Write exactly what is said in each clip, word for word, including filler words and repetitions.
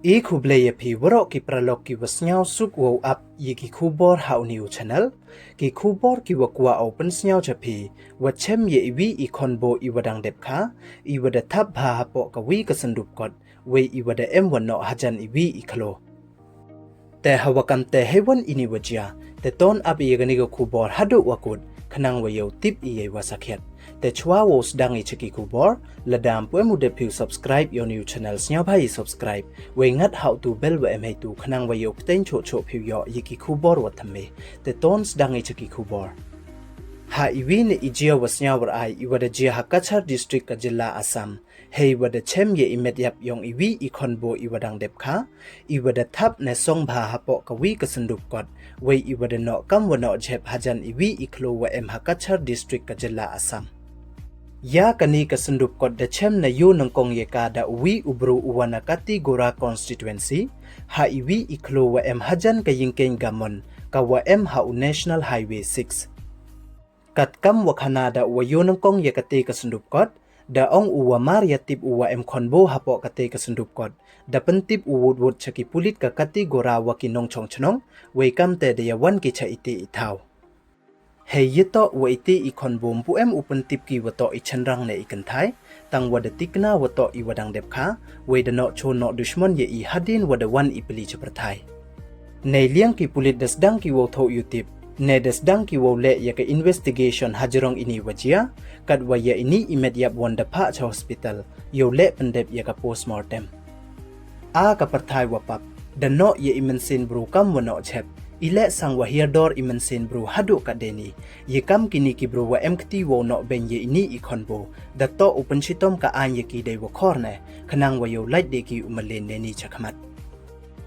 I khublei ya phi waroh ki paralok ki wa sniawsuk wow ap ya ki khubor ha u new channel. Ki khubor ki wa kwah u pynsniaw cha phi, wa chem ya iwi i khonbo i wa dang dep kha, i wa da thap bha hapoh ka wi ka syndup kot, wei i wa da em wa noh hajan iwi i khloo. Te hawa kam te heiwon ini wa jia, te ton ap ya kani ka khubor haduh wa kut, khnang wa yow tip i ya i wa sakhiat. Te chwa wow sdang i cha ki khubor, lada ym pu em u dep phi u subscribe ya u new channel, sniawbha i subscribe, wei ngat ha u tu bell wa em heitu, khnang wa yow pteng choh choh phi u yoh ya ki khubor wa thymme. Te ton sdang i cha ki khubor. Ha iwi ne i jia wa sniaw war ai i wa da jia ha Cachar District ka jylla Assam, hei wa da chem ya i met yap yong iwi i khonbo i wa dang dep kha, i wa da thap ne song bha hapoh ka wi ka syndup kot, wei i wa da noh kam wa noh jhep hajan iwi i khloo wa em ha Cachar District ka jylla Assam. Ya kani ka syndup kot da chem ne yoh nyngkong ya ka da uwi u bru u wa na Katigora constituency, ha iwi i khloo wa em hajan ka yingkeng Gamon, ka wa em ha u National Highway six. Kat kam wa khana da u wa yoh nyngkong ya kate ka syndup kot, da ong u wa mar ya tip u wa em khonbo hapoh kate ka syndup kot, da pyntip u wut wut cha ki pulit ka Katigora wa ki nongchong chnong, wei kam te da ya wan ki cha iti i thaw. Hei ya toh wa iti i khonbo ym pu em u pyntip ki wa toh i chynrang ne i kynthai, tang wa da tikna wa toh i wa dang dep kha, wei da noh chon noh dushmon ya i hadien wa da wan i pli cha pyrthai. Nei liang ki pulit da sdang ki wow thoh yow tip, ne da sdang ki wow leh ya ka investigation hajrong ini wa jia, kat wa ya ini i met yap won da phah cha hospital, yow leh pyndep ya ka postmortem. A ka pyrthai wa pap, da noh ya i mynsiem bru kam wa noh jhep, i leh sang wa hiar dor i mynsiem bru haduh katdei ni. Ya kam kini ki bru wa em kti wow noh beiñ ya ini i khonbo, da toh u pynshitom ka aiñ ya ki dei wa khor ne, khnang wa yow lait de ki u malen ne ni cha khmat.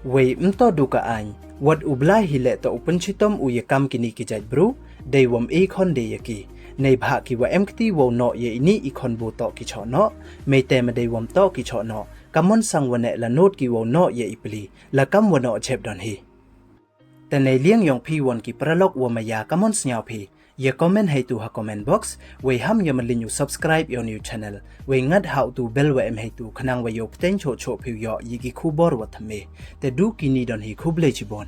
Wei ym toh du ka aiñ, wat u Blai hi leh toh u pynshitom u ya kam kini ki jait bru, dei wom e khon de ya ki. Neibhah ki wa em kti wow noh ya ini i khonbo toh ki choh noh, mei te ma dei wom toh ki choh noh, ka mon sang wa neh la not ki wow noh ya i pli, la kam wa noh jhep don hi. Te nei liang yong phi won ki paralok wa maya, ka mon sniaw phi, ya comment heitu ha comment box, wei ham ya maliñ u subscribe ya u new channel, wei ngat ha u tu bell wa em heitu, khnang wa yow pteng choh choh phi u yoh ya ki khubor wa thymme. Te du kini don hi, khublei chibon.